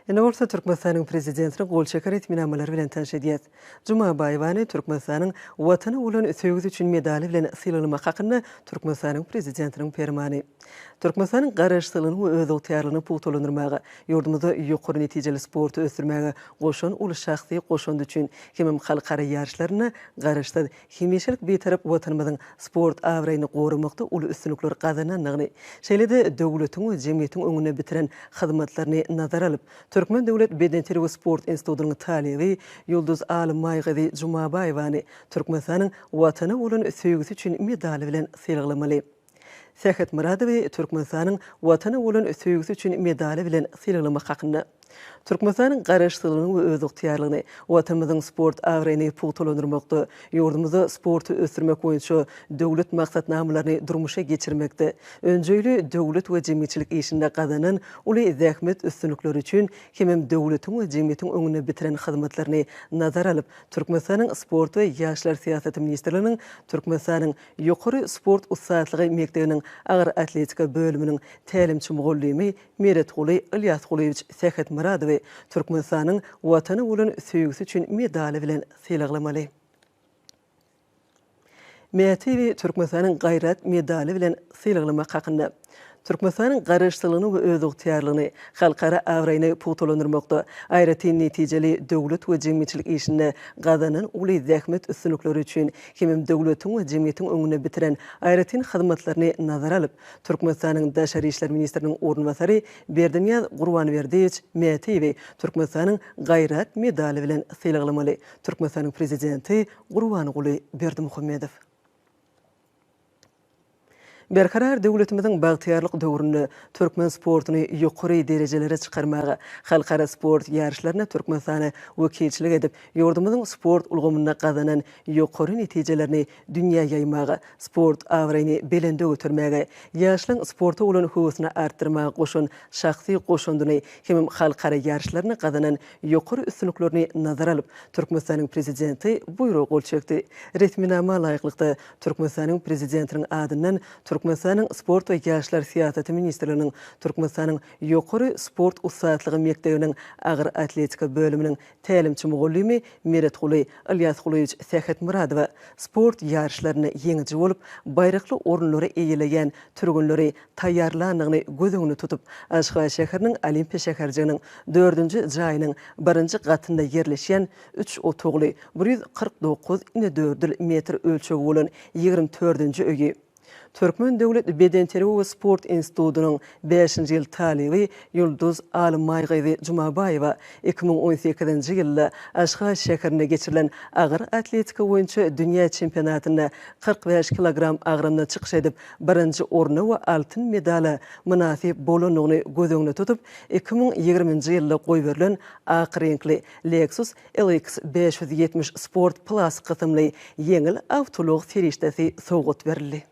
Indi bolsa Türkmenistanyň Prezidentiniň gol çeken resminamalary bilen tanyş edýäs. Jumabaýewany Türkmenistanyň Watana bolan söýgüsi üçin medaly bilen sylaglamak hakynda Türkmenistanyň Prezidentiniň Permany. Türkmenistanyň Garaşsyzlygyny we özygtyýarlygyny pugtalandyrmaga, ýurdumyzda ýokary netijeli sporty ösdürmäge goşan uly şahsy goşandy üçin hemem halkara ýaryşlarynda Garaşsyz, hemişelik Bitarap Watanymyzyň sport abraýyny goramakda uly üstünlikler gazanandygyny, şeýle-de döwletiň we jemgyýetiň öňünde bitiren hyzmatlaryny nazara alyp, Türkmen döwlet bedenterbiýe we sport institutynyň talyby Ýulduz Alymbaýgyzy Jumabaýewany Türkmenistanyň Watana bolan söýgüsi üçin medaly bilen sylaglamaly. Sähet Myradowy Türkmenistanyň Watana bolan söýgüsi üçin medaly bilen sylaglamak hakynda. Türkmenistanyň Garaşsyzlygyny we özygtyýarlygyny, Watanymyzyň sport abraýyny pugtalandyrmakda, ýurdumyzda sporty ösdürmek boýunça döwlet maksatnamalaryny durmuşa geçirmekde, önjeýli döwlet we jemgyýetçilik işinde gazanan uly zähmet üstünlikleri üçin hemem döwletiň we jemgyýetiň öňünde bitiren hyzmatlaryny nazara alyp, Türkmenistanyň Sport we ýaşlar syýasaty ministrliginiň Türkmenistanyň Ýokary sport ussatlygy mekdebiniň agyr atletika bölüminiň tälimçi-mugallymy Meretguly Ylýasgulyýewiç Sähetmyradowy Türkmenistanyň Watana bolan söýgüsi üçin medaly bilen sylaglamaly. Mätiýewi Türkmenistanyň Gaýrat medaly bilen sylaglamak hakynda. Türkmenistanyň Garaşsyzlygyny we özygtyýarlygyny, halkara abraýyny pugtalandyrmakda, aýratyn netijeli döwlet we jemgyýetçilik işinde gazanan uly zähmet üstünlikleri üçin hemem döwletiň we jemgyýetiň öňünde bitiren aýratyn hyzmatlaryny nazara alyp, Türkmenistanyň Daşary işler ministriniň orunbasary Berdinyýaz Gurbanberdiýewiç Mätiýewi Türkmenistanyň Gaýrat medaly bilen sylaglamaly, Türkmenistanyň Prezidenti Gurbanguly Berdimuhamedow. Berkarar döwletimiziň bagtyýarlyk döwründe türkmen sportuny ýokary derejelere çykarmaga, halkara sport ýaryşlarynda Türkmenistana wekilçilik edip, ýurdumyzyň sport ulgamynda gazanan ýokary netijelerini dünýä ýaýmaga, sport abraýyny belende götermäge, ýaşlaryň sporta bolan höwesini artdyrmaga goşan şahsy goşandyny hemem halkara ýaryşlarynda gazanan ýokary üstünliklerini nazara alyp, Türkmenistanyň Prezidenti Buýruga gol çekdi. Resminama laýyklykda, Türkmenistanyň Prezidentiniň adyndan Türkmenistanyň Sport we ýaşlar syýasaty ministrliginiň Türkmenistanyň Ýokary sport ussatlygy mekdebiniň agyr atletika bölüminiň tälimçi-mugallymy Meretguly Ylýasgulyýewiç Sähetmyradowa sport ýaryşlarynda ýeňiji bolup, baýrakly orunlary eýeleýän türgenleri taýýarlandygyny göz öňünde tutup, Aşgabat şäheriniň Olimpiýa şäherjiginiň dördünji jaýynyň birinji gatynda ýerleşýän üç otagly, 149 inedördül metr ölçegi bolan 24-nji öýi, Türkmen döwlet bedenterbiýe we sport institutynyň bäşinji ýyl talyby Ýulduz Alymbaýgyzy Jumabaýewa 2018-nji ýylda Aşgabat şäherinde geçirilen agyr atletika boýunça dünýä çempionatynda 45 kilogram agramda çykyş edip, birinji orna we altyn medala mynasyp bolandygyny göz öňünde tutup, 2020-nji ýylda goýberilen ak reňkli Lexus LX 570 Sport Plus kysymly ýeňil awtoulag serişdesi sowgat berildi.